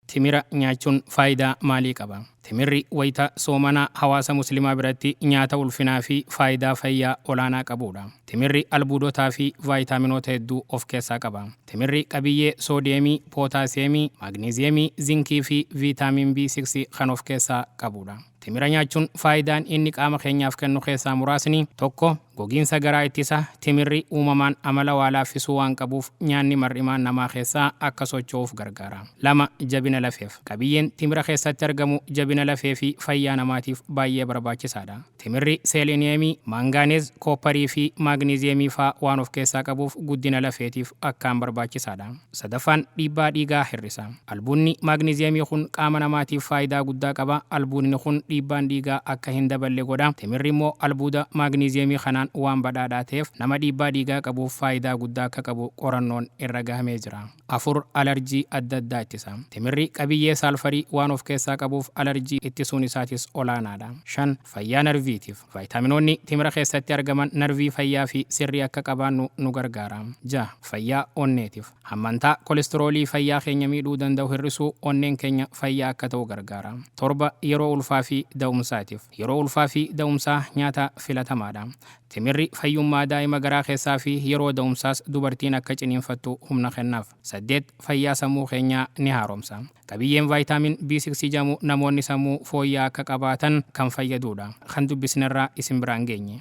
Timira nyaachuun faayidaa maalii qaba? Timirri wayita soomanaa hawaasa Muslimaa biratti nyaata ulfinaa fi faayidaa fayyaa olaanaa qabudha. Timirri albuudotaa fi vaayitaaminoota hedduu of keessaa qaba. Timirri qabiyyee soodiyeemii, pootaasiyeemii, maagneeziyemii, zinkii fi viitaamin B6 kan of keessaa qabudha. Timira nyaachuun faayidaan inni qaama keenyaaf kennu keessaa muraasni: 1, Gogiinsa garaa ittisa. Timirri uumamaan amala waa laaffisuu waan qabuuf nyaanni mar'imaan namaa keessaa akka socho'uuf gargaara. 2, Jabina lafeef. Qabiyyeen timira keessatti argamu jabina lafee fi fayyaa namaatiif baay'ee barbaachisaadha. Timirri seeliniyeemii, maangaaneez, koopparii fi maagniziyeemii faa waan of keessaa qabuuf guddina lafeetiif akkaan barbaachisaadha. Sadaffaan, dhiibbaa dhiigaa hir'isa. Albuudni maagniziyeemii kun qaama namaatiif faayidaa guddaa qaba. Albuudni kun dhiibbaan dhiigaa akka hin daballe godha. Timirri immoo albuuda maagniziyeemii kanaan waan badhaadhaa ta'eef nama dhiibbaa dhiigaa qabuuf faayidaa guddaa akka qabu qorannoon irra gahamee jira. 4, Alarjii adda addaa ittisa. Timirri qabiyyee saalfarii waan of keessaa qabuuf alarjii ittisuun isaatis olaanaadha. 5, Fayyaa narviitiif. Vaayitaaminoonni timira keessatti argaman narvii fayyaa fi sirrii akka qabaannu nu gargaara. 6, Fayyaa onneetiif. Hammantaa kolestiroolii fayyaa keenya miidhuu danda'u hir'isuu onneen keenya fayyaa akka ta'u gargaara. 7, Yeroo ulfaa fi da'umsaatiif. Yeroo ulfaa fi da'umsaa nyaata filatamaadha. Timirri fayyummaa daa'ima garaa keessaa fi yeroo da'umsaas dubartiin akka ciniinfattu humna kennaaf. 8, Fayyaa sammuu keenyaa ni haaromsa. Qabiyyeen vaayitaamin B6 jedhamu namoonni sammuu fooyya'aa akka qabaatan kan fayyaduudha. Kan dubbisnerraa isin biraan geenye.